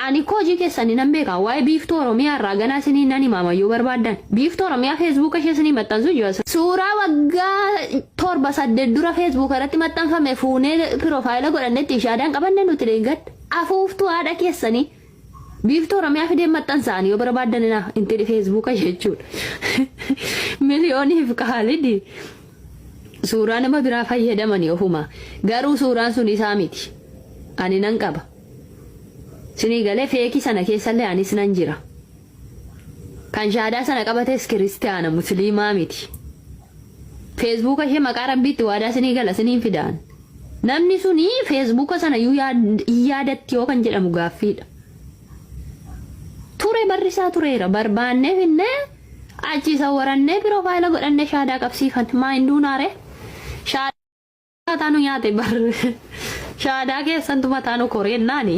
Ani koo hojii keessanii nan beeka. Waa'ee Biiftuu Oromiyaa irraa ganaa isinii nan himaama yoo barbaaddan. Biiftuu Oromiyaa Feesbuuka ishee isinii maxxansuu jira. Suuraa waggaa 7, 8 dura Feesbuuka irratti maxxanfame fuunee piroofaayila godhannee ittiin shaadaan qabanne nuti deeggadda. Afuuftuu haadha keessanii. Biiftuu Oromiyaa fideen maxxansa ani yoo barbaaddan na intini Feesbuuka ishee jechuudha. Miliyooniif Kaalidi suuraa nama biraa fayyadamanii ofuma. Garuu suuraan sun isaa miti. Ani nan qaba. Sinii galee feekii sana keessallee anis nan jira. Kan shaadaa sana qabates kiristiyaana musliimaa miti. Feesbuuka ishee maqaa rabbiitti waadaa sinii gala siniin fidaan. Namni suni feesbuuka sana iyyuu hin yaadatti yoo kan jedhamu gaaffiidha. Ture barri isaa tureera barbaannee finnee achi isa warannee piroofaayila godhannee shaadaa qabsiifan maa hin duunaare? Shaadaa mataa nu nyaate bar shaadaa keessantu mataa nu koreennaani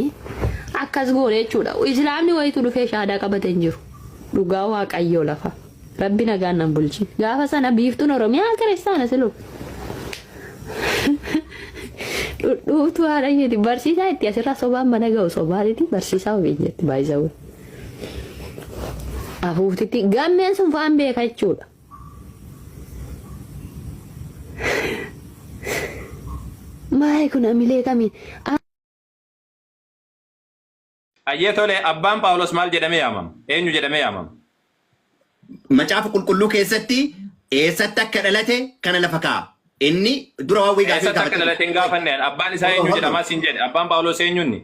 akkas goone jechuudha. Islaamni wayitu dhufee shaadaa qabate hin jiru. Dhugaa waaqayyoo lafa. Rabbi nagaan nan bulchin. Gaafa sana biiftuun Oromiyaa kiristaana siluu. Dhudhuuftuu haadha isheeti. Barsiisaa itti asirraa sobaan mana ga'u sobaaniti barsiisaa ofiin jetti baay'isawwe. Afuuftitti gammeen sun faan beeka jechuudha. Maali kun amilee kamiin? Hayyee tole, abbaan Phaawulos maal jedhamee yaamama? Eenyu jedhamee yaamama? Macaafa Qulqulluu keessatti eessatti akka dhalate kana lafa kaa'a. Inni dura waan wayii gaaffii Eessatti akka gaafate. dhalate hin gaafanne. Abbaan isaa eenyu jedhamaa siin jedhe. Abbaan Phaawulos eenyunni?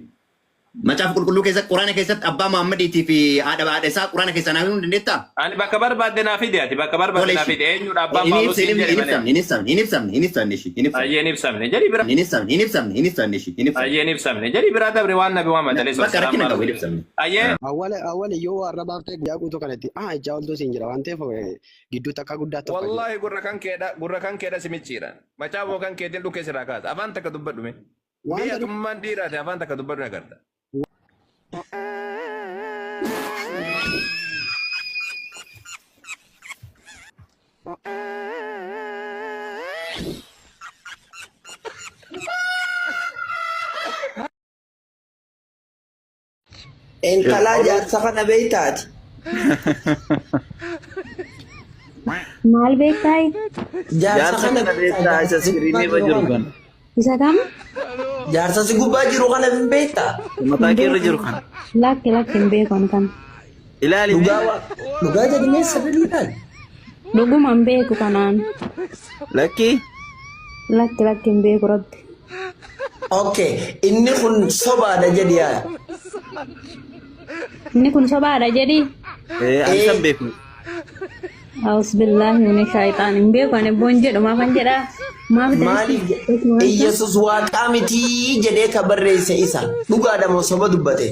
Macaafa Qulqulluu keessatti, Quraana keessatti abbaa Muhammadiitii fi haadha haadha isaa Quraana keessaa naaf himuu dandeettaa? Ani bakka barbaadde naa fide ati bakka barbaadde Tole naa ishi. fide eenyudha abbaan Hin Phaawulos ibsa- siin hin jedhe malee. ibsamne, hin ibsamne, hin ibsamne, hin ibsamne ishi, hin ibsamne. Hayyee hin ibsamne jedhi bira. Hin ibsamne, hin ibsamne, hin ibsamne ishi, hin ibsamne. Hayyee hin ibsamne jedhi biraa dabre waan nabi Muhammad alayhi Bakka salaam rakkina maal qabu hin ibsamne. Hayyee Awwala awwala yoo warra baaftee guyyaa guutuu kanatti ah ijaa oltuu siin jira waan ta'eef gidduutti akka guddaatti of qajeelcha. Wallaahi gurra kan keedha gurra kan keedha si micciira. Macaafuma kan keetiin dhukkee sirraa kaasa. Afaan takka dubbadhu mee. Waan Mee jedhu atummaan dhiiraate afaan takka dubbadhu ni agarta. Intalaa jaarsa kana beeytaati. Maal beektaa? Jaarsa Jaarsa kana kana beektaa beektaa jaarsa isa si gubbaa iskiriinii irra jiru jiru kana. kana. Isa kam? Jaarsa si gubbaa jiru kana hin beektaa? Mataa Hin kee irra beeku. jiru kana. Lakki lakki hin beeku ani kana. Ilaali mee. Dhugaa waa dhugaa jedhimee sirrii ilaali. Dhuguma hin beeku kanaan. Lakki. Lakki lakki hin beeku rabbi. Okay, inni kun sobaadha jedhi yaa. Inni kun sobaadha jedhi. Eh, ani san Ee, beeku. Auzubillahi mina shaytaan hin beeku ani boon jedhu maafan jedhaa maaf maaliif Iyyasuus waaqaa mitii jedhee ka barreesse isa. Dhugaadha moo soba dubbate?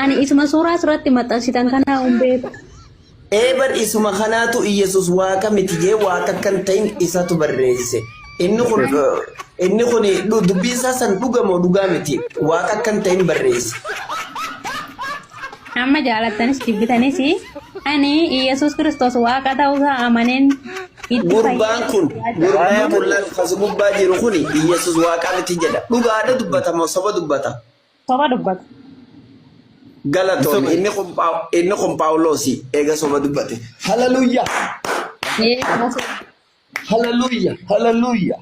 Ani isuma suuraa asirratti maxxansitan kana hin beeku. Ee bar isuma kanaatu Iyyasuus waaqa miti jee waaqa akka hin ta'in isatu barreesse. Inni kun inni kun dubbiin isaa san dhuga moo dhugaa miti? Waaqa akka hin ta'in barreesse. Amma jaalattanis jibbitanis ani Iyyasuus Kiristoos waaqa ta'uusaa amaneen itti Gurbaan kun gurbaan kun laal kas gubbaa jiru kun Iyyasuus waaqa miti jedha. Dhugaadha dubbata moo soba dubbata? Soba dubbata. Galatoomi inni kun Phaa- inni kun Phaawuloosi eega soba dubbate. Haleluuyaa! Ee, soba. Haleluuyaa! Haleluuyaa!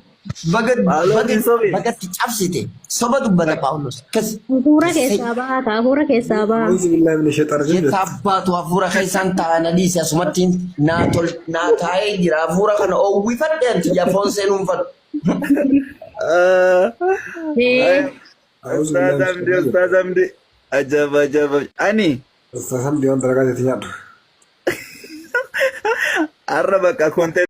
Baga Phaawulos baga hin sobin. baga itti cabsite soba dubbata Phaawulos. Kas Hafuura keessaa baha, ka hafuura keessaa baha. Auzu billahi mina shaitan rajim Yetta abbaatu hafuura keessaan taa'ana dhiise asumatti naa tol naa taa'ee jira hafuura kana oowwifadhe anti jafoon seenuun fadhu. Ee, Auzu billahi Ustaaz mina Hamdi, shaitan rajim. Ustaaz Hamdi. Ajab, ajab. Ani Ustaz Hamdi waan dalagaa teeti nyaadhu. har'a bakka konte